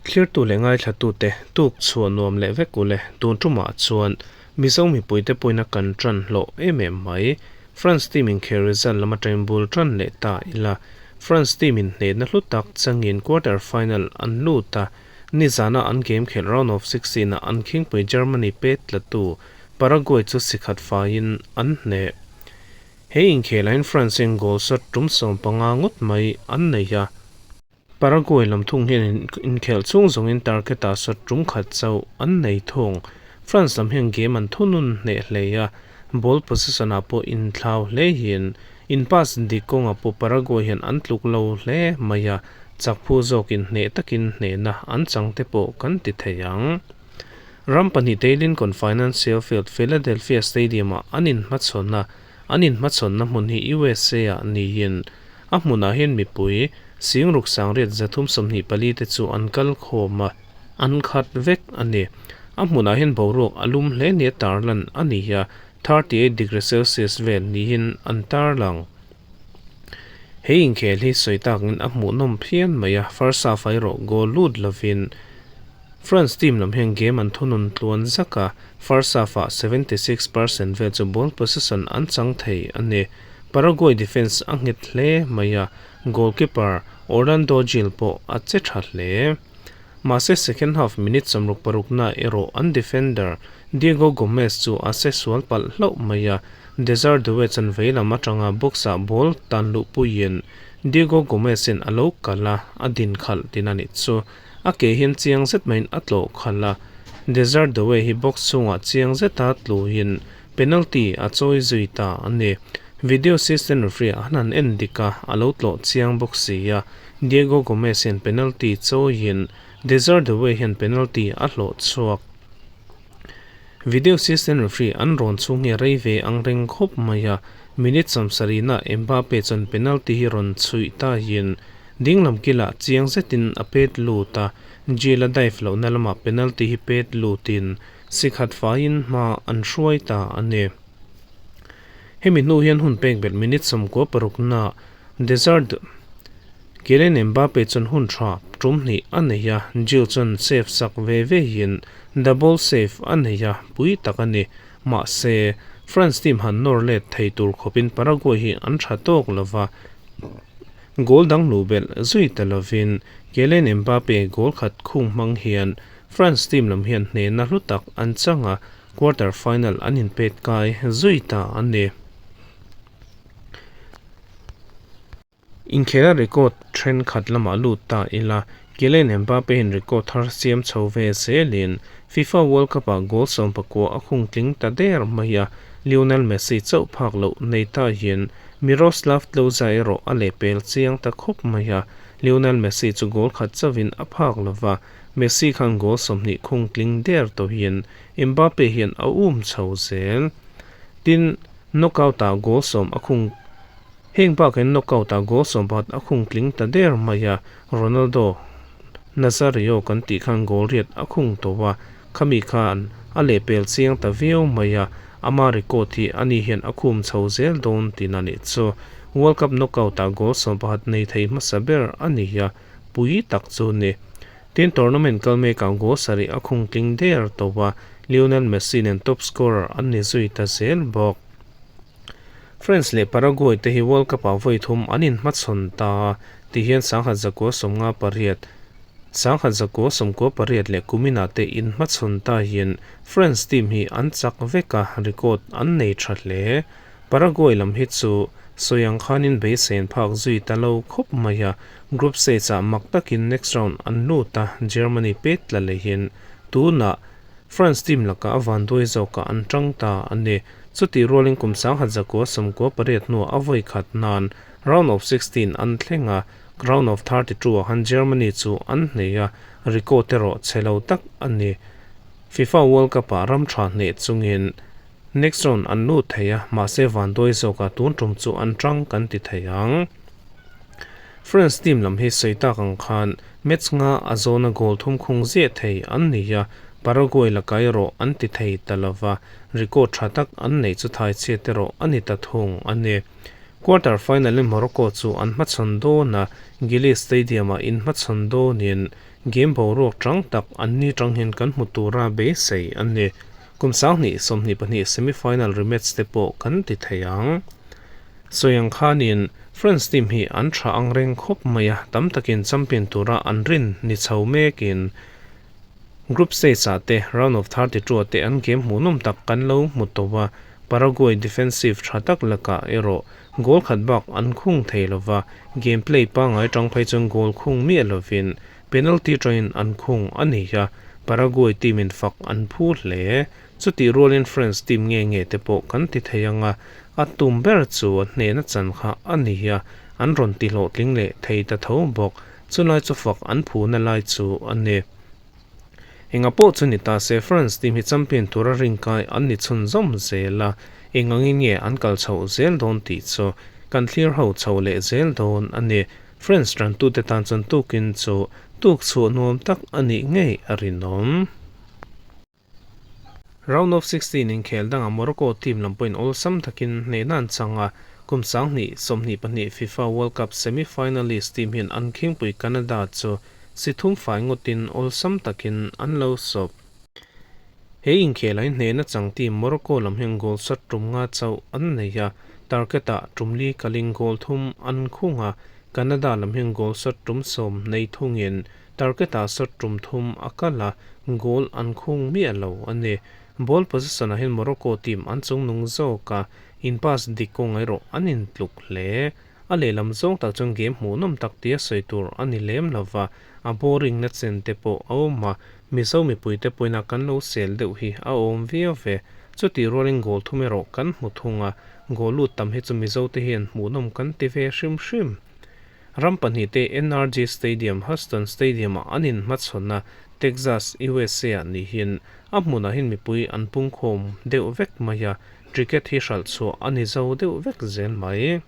Thlirtu leh ngaithlatute tuk chhuah nuam leh vek ule tun tumah chuan Mizo mipuite pawhin a kan tan hlawh em em mai. France team inkhel result lam atangin bul tan leh ta ila. France team in hnehna hlu tak changin quarter final an lut a, nizana an game khelh round of 16 ah an khingpui Germany pet tlatu Paraguay chu sikhat faiin an hneh. He inkhel ah hian France in goal shot tum 15 ngawt mai an nei a. Paraguay lam thung hian inkhelh chhung zawngin target-ah shot tum khat chauh an nei thung. France lam hian game an thunun hneh hle a, ball possession-ah pawh inthlau hle hian in pass dik kawngah pawh Paraguay hian an tluk lo hle mai a, chak phu zawkin hneh takin hnehna an chang te pawh kan ti thei ang. Ram pahnihte Lincoln Financial Field, Philadelphia Stadium-ah an inhmachhawn a, An inhmachhawnna hmun hi USA-ah niin a hmunah hian mipui singruk sangriat 324 te chu an kal khawm a, an khat vek a ni. A hmunah hian boruak a lum hle nia tarlan a ni a, 38 degree Celsius vel niin an tarlang. He inkhel hi sawi takin a hmuhnawm phian mai a, first half ah erawh goal lut lovin France team lam hian game an thunun tluan zak a, first half-ah 76% vel chu ball possession an chang thei a ni. Paraguay defence a nghet hle mai a, goalkeeper Orlando Gil pawh a che tha hle. Mahse second half minute 66na erawh an defender Diego Gomez chu a che sual palh hlauh mai a, Desire Doue chuan vei lam atanga box-ah ball tan luhpuiin Diego Gomez-in a lo kal a, a din khalh tin a nih chu. A ke hian chiang zet maiin a tlawh khalh a, Desire Doue hi box chhungah chiang zeta tluhin penalty a chawi zui ta a ni. Video assistant referee ah han han en dik a, a lo tlawh chiang bawk si a, Diego Gomez hian penalty chawiin Desire Doue hian penalty a hlawh chhuak. Video assistant referee an rawn chhung hi a rei ve ang reng khawp mai a, minute 70na Mbappe chuan penalty hi rawn chhuih tahin Dinglam kilah chiang zetin a pet lut a, Gil a dive lohna lamah penalty hi pet lutin sikhat faiin hma an hruai ta a ni. Hemi hnu hian hun pek belh minute 96na Desire Kylian Mbappe chuan hun tha tum hnih a nei a, Gil chuan save sak ve vein double save a nei a, pui tak a ni. Mahse, France team han nawr let thei tur khawpin Paraguay hi an tha tawk lova, Goal dang luh belh zui ta lovin Kylian Mbappe goal khat khung hmang hian France team lam hian hnehna hlu tak an chang a, quarter final an inpet kai zui ta a ni. Inkhela record thenkhat lamah lut ta ila, Kylian Mbappe hian record thar siam chho ve zelin FIFA World Cup-ah goal 19 a khung tling ta der mai a, Lionel Messi chauh phak loh nei ta hian Miroslav Klose erawh a lehpel chiang ta khawp mai a, Lionel Messi chu goal khat chauhin a phak lo va, Messi khan goal 20 khung tling der tawhin Mbappe hian a um chho zel. Tin, knockout-ah goal 10 a khung Heng bakah knockout-ah goal 11 a khung tling ta der mai a, Ronaldo Nazario kan tih khan goal 8 a khung tawh a, khami khan a lehpel chiang ta viau mai a, ama record hi ani hian a khum chho zel dawn tin a nih chu. World Cup knockout-ah goal 11 nei thei hmasa ber a ni a, pui tak chu ni. Tin, tournament kal mekah goal 7 a khung tling der tawh a, Lionel Messi nen top scorer an ni zui ta zel bawk. France leh Paraguay te hi World Cup ah vawi thum an inhmachhawn ta a, ti hian 1958, 1998 leh kuminah te inhmachhawn ta hian France team hi an chak vek a, record an nei tha hle. Paraguay lam hi chu sawi ang khanin beisein phak zui ta lo khawp mai a, group stage ah mak takin next round an lut a, Germany pet tla lehin tunah France team lakah a vanduai zawkah an tang ta a ni. Chutih rualin kum 1998 hnuah a vawi khat nan round of 16 an thleng a, round of 32 ah khan Germany chu an hneh a, record erawh chhe lo tak a ni. FIFA World Cup ah ram tha hneh chungin next round an lut thei a, mahse vanduai zawkah tun tum chu an tang kan ti thei ang. France team lam hi sawi tak ang khan match nga a zawna goal thum khung ziah thei an ni a, Paraguay lakah erawh an ti thei ta lova, record tha tak an neih chu thai chhiat erawh a ni ta thung a ni. Quarter final in Morocco chu an hmachhawn dawn a, Gilli Stadium-ah inhmachhawn dawnin game boruak chang tak an ni chang hian kan hmu tura beisei a ni. Kum 2022 semi-final rematch te pawh kan ti thei ang. Sawi ang khanin France team hi an tha ang reng khawp mai a, tam takin champion tura an rin ni chho mekin Group stage ah te round of 32 ah te an game hmuhnawm tak kan lo hmu tawh a, Paraguay defensive tha tak lakah erawh goal khat bak an khung thei lova, game play pangngai tang phei chuan goal khung miah lovin penalty tangin an khung a ni a, Paraguay team in fak an phu hle. Chutih rualin France team nge nge te pawh kan ti thei ang a, a tum ber chu a hnehna chan kha a ni a, an rawn ti hlawhtling leh thei ta tho bawk. Chulai chu fak an phuna lai chu a ni. Enga pawh chu ni ta se France team hi champion tura rinkai an ni chhunzawm zel a, eng angin nge an kal chhoh zel dawn tih chu kan thlir ho chho leh zel dawn a ni. France tantute tan chuan tukin chu tuk chhuah nuam tak a nih ngei a rinawm. Round of 16 inkhel dangah Morocco team lam pawhin awlsam takin hnehna an chang a, kum 2022 FIFA World Cup semi-finalist team hian an khingpui Canada chu si thum fai ngawtin awlsam takin an lo sawp. He inkhelah hian hnehna chang team Morocco lam hian goal sat tum nga chauh an nei a, target-ah tum li kalin goal thum an khung a, Canada lam hian goal sat tum 10 nei thungin Target-ah shot tum thum a kal a, goal an khung miah lo a ni. Ball possession-ah hian Morocco team an chungnung zawk a, in pass dik kawng erawh an intluk hle. A lehlam zawng tak chuan game hmuhnawm tak tia sawi tur a ni lem lo va, a boring na chen te pawh a awm a, Mizo mipuite pawhin a kan lo sel deuh hi a awm viau ve. Chutih rualin goal thum erawh kan hmu thung a, goal lut tam hi chu Mizote hian hmuhnawm kan ti ve hrim hrim. Ram pahnihte NRG Stadium, Houston Stadium-ah an inhmachhawn a, Texas, USA-ah nihin a hmunah hian mipui an pungkhawm deuh vek mai a, ticket hi hralh chhuah a ni zo deuh vek zel mai.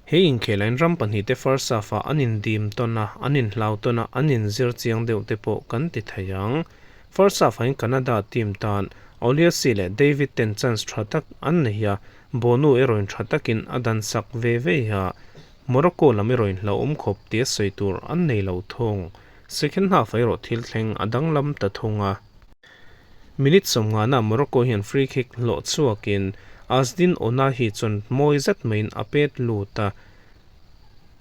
He inkhelaiin ram pahnihte first half-ah an indim tawn a, an inhlau tawn a, an inzir chiang deuh te pawh kan ti thei ang. First half-ah hian Canada team tan Oliasi leh David ten chance tha tak an nei a, Bono erawhin tha takin a dan sak ve ve a, Morocco lam erawhin hlauhawm khawp tia sawi tur an nei lo thung. Second half erawh thil thleng a danglam ta thung a. Minute 50 ah Morocco hian free kick hlawh chhuakin Azzedine Ounahi chuan mawi zet maiin a pet lut a,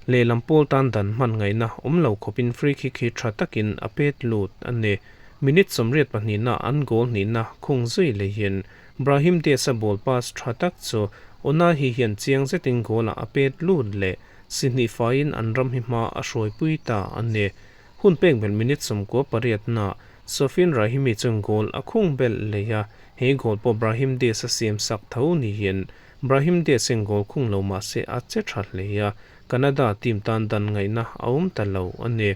lehlam pawl tan dan hman ngaihna awm lo khawpin free kick hi tha takin a pet lut a ni. Minute 82 ah an goal hnihna khung zui lehin Brahim Diaz-a ball pass tha tak chu Ounahi hian chiang zetin goal-ah a pet lut leh si hnih faiin an ram hi hma a hruaipui ta a ni. Hun pek belh minute 98-na Sofiane Rahimi chuan goal a khung belh leh a, he goal pawh Brahim Diaz-a siam sak tho niin Brahim Diaz hian goal khung lo mah se a che tha hle a, Canada team tan dan ngaihna a awm ta lo a ni.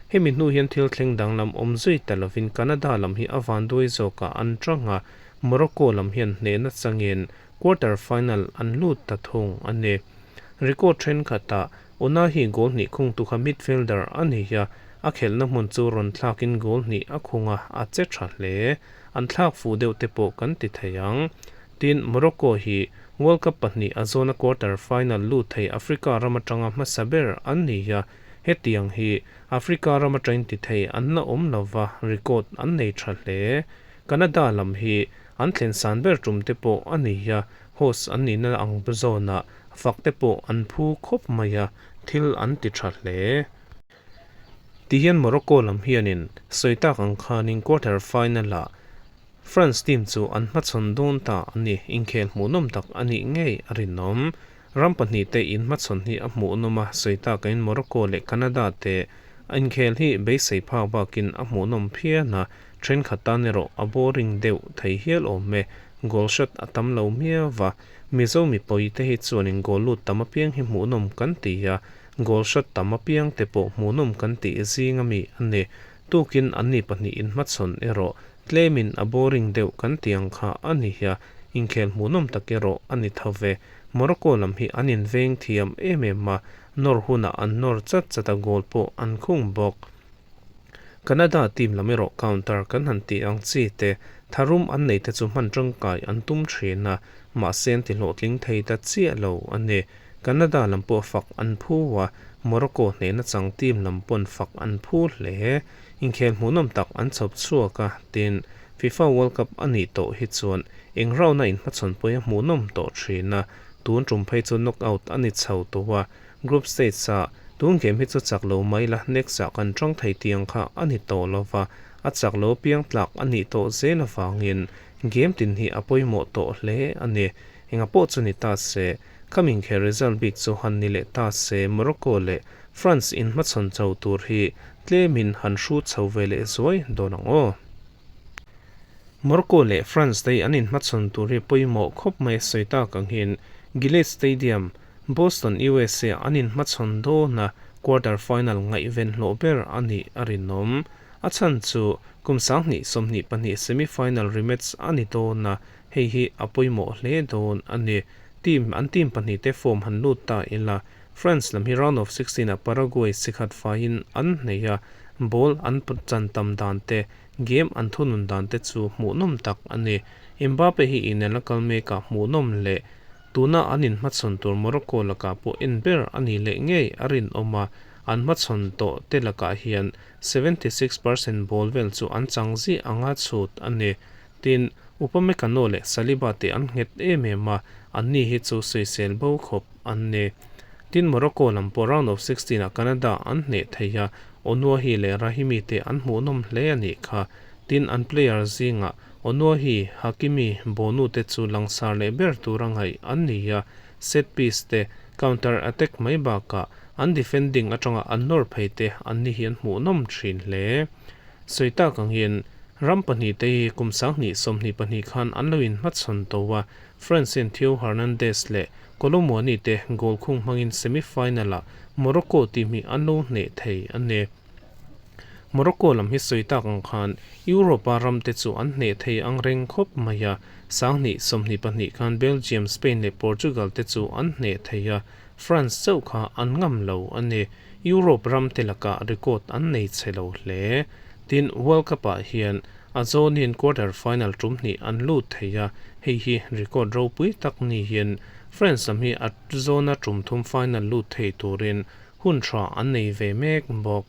Hemi hnu hian thil thleng danglam awm zui ta lovin Canada lam hi a vanduai zawkah an tang a, Morocco lam hian hnehna changin quarter final an lut ta thung a ni. Record thenkhatah Ounahi goal hnih khungtu kha midfielder a ni a, a khelhna hmun chu rawn thlakin goal hnih a khung a, a che tha hle. An thlak fuh deuh te pawh kan ti thei ang. Tin, Morocco hi World Cup pahnih a zawna quarter final lut thei Africa ram atanga hmasa ber an ni a, hetiang hi Africa ram atangin ti thei an la awm lova, record an nei tha hle. Canada lam hi an thlen san ber tum te pawh a ni a, host an nihna ang zawnah fak te pawh an phu khawp mai a, thil an ti tha hle. Tihian Morocco lam hianin sawi tak ang khanin quarter final-ah France team chu an hmachhawn dawn ta a ni, inkhel hmuhnawm tak a nih ngei a rinawm. Ram pahnih te inhmachhawn hi a hmuhnawm a, sawi takain Morocco leh Canada te inkhel hi beisei phak bakin a hmuhnawm phian a, thenkhat tan erawh a boring deuh thei hial awm e, goal shot a tam lo miau va, Mizo mipui te hi chuanin goal lut tam apiang hi hmuhnawm kan ti a, goal shot tam apiang te pawh hmuhnawm kan tih zing ami a ni. Tukin anni pahnih inhmachhawn erawh tlemin a boring deuh kan ti ang kha a ni a, inkhel hmuhnawm tak erawh a ni tho ve. Morocco lam hi an inveng thiam em em a, nawr hunah an nawr chat chat a goal pawh an khung bawk. Canada team lam erawh counter kan han tih ang chi te tharum an nei te chu hman tangkai an tum thin a, mahse an ti hlawhtling thei ta chiah lo a ni. Canada lam pawh fak an phu a, Morocco hnehna chang team lam pawn fak an phu hle. Inkhel hmuhnawm tak an chhawp chhuak a, tin, FIFA World Cup a nih tawh hi chuan eng round-a inhmachhawn pawhin a hmuhnawm tawh thin a, tun tum phei chu knockout a ni chho tawh a, group stage-ah tun game hi chu chak lo mai la, next-ah kan tang thei tiang kha a ni tawh lo va, a chak lo piang tlak a nih tawh zel avangin game tin hi a pawimawh tawh hle a ni. Enga pawh chu ni ta se, Coming he result bik chu han ni leh ta se Morocco leh France inhmachhawn cho tur hi tlemin han hrut chho ve leh zuai dawn ang aw. Morocco leh France te an inhmachhawn tur hi pawimawh khawp mai sawi tak angin Gillette Stadium, Boston, USA ah an inhmachhawn dawn a, quarter final ngaihven hlawh ber a nih a rinawm. A chhan chu kum 2022 semi-final rematch a ni dawn a, Hei hi a pawimawh hle dawn a ni. Team an team pahnihte form han lut ta ila, France lam hi round of 16 ah Paraguay sikhat faiin an hnei a, ball an chan tam dan te, game an thunun dan te chu hmuhnawm tak a ni. Mbappe hi inel a kal mek ah hmuhnawm leh tuna an inhmachhawn tur Morocco lakah pawh en ber a ni leh ngei a rinawm a, an hmachhawn tawh te lakah hian 76% ball vel chu an chang ziah anga chhut a ni. Tin, Upamecano leh Saliba te an nghet em em a, anni hi chu sawisel bo khawp an ni. Tin, Morocco lam pawh round of 16 ah Canada an hneh thei a, Onuahi leh Rahimi te an hmuhnawm hle a nih kha. Tin, an player zingah Onuahi, Hakimi, Bonu te chu langsar leh ber tura ngaih an ni a, set piece te, counter attack mai bakah an defending atanga an nawr phei te anni hi an hmuhnawm thin hle. Sawi tak angin, ram pahnihte hi kum 2022 khan an lo inhmachhawn tawh a, France-in Theo Hernandez leh Kolo Muani te goal khung hmangin semi-final-ah Morocco team hi an lo hneh thei a ni. Morocco lam hi sawi tak ang khan Europe-a ramte chu an hneh thei ang reng khawp mai a, 2022 khan Belgium, Spain leh Portugal te chu an hneh thei a, France chauh kha an ngam lo a ni. Europe ram te lakah record an nei chhe lo hle. Tin, World Cup ah hian a zawnin quarter final tum hnih an lut thei a, hei hi record ropui tak ni hian France lam hi a zawna tum thum final lut thei turin hun tha an nei ve mek bawk.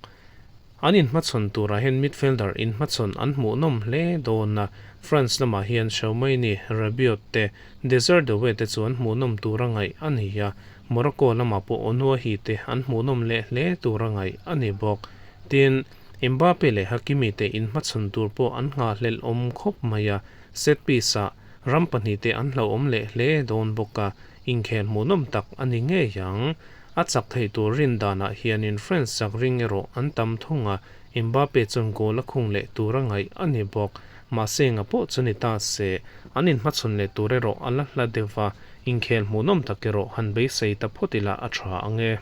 An inhmachhawn turah hian midfielder inhmachhawn an hmuhnawm hle dawn a, France lamah hian Tchouameni, Rabiot te, Desire Doue te chu an hmuhnawm tura ngaih a ni a, Morocco lamah pawh Onuahi te an hmuhnawm leh hle tura ngaih a ni bawk. Tin, Mbappe leh Hakimi te inhmachhawn tur pawh an nghahhlelh awm khawp mai a, set piece-ah ram pahnihte an hlauhawm leh hle dawn bawk a, inkhel hmuhnawm tak a ni ngei ang. A chak theih tur rin danah hianin France chak ring erawh an tam thung a, Mbappe chuan goal a khung leh tur a ngaih a ni bawk. Mahse enga pawh chu ni ta se, an inhmachhawn leh tur erawh a la hla deuh va, inkhel hmuhnawm tak erawh han beisei ta phawt ila a tha ang e.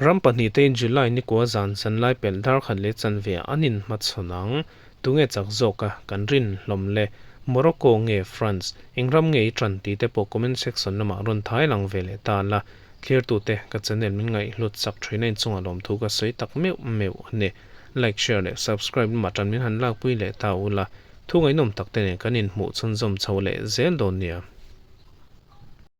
Ram pahnihte July nikua zan zanlai pelh dar khat leh chanve ah an inhmachhawn ang. Tunge chak zawk a, kan rin hlawm le. Morocco nge France, eng ram nge i ṭan tih te pawh comment section lamah rawn thai lang ve leh ta la. Thlirtute, ka channel min ngaihhlut chak ṭhuina inchungah lawmthu ka sawi tak meuh meuh a ni. Like, share leh subscribe lamah ṭan min han lakpui leh ta ula, thu ngaihnawm tak te nen kan inhmuh chhunzawm chho leh zel dawn nia.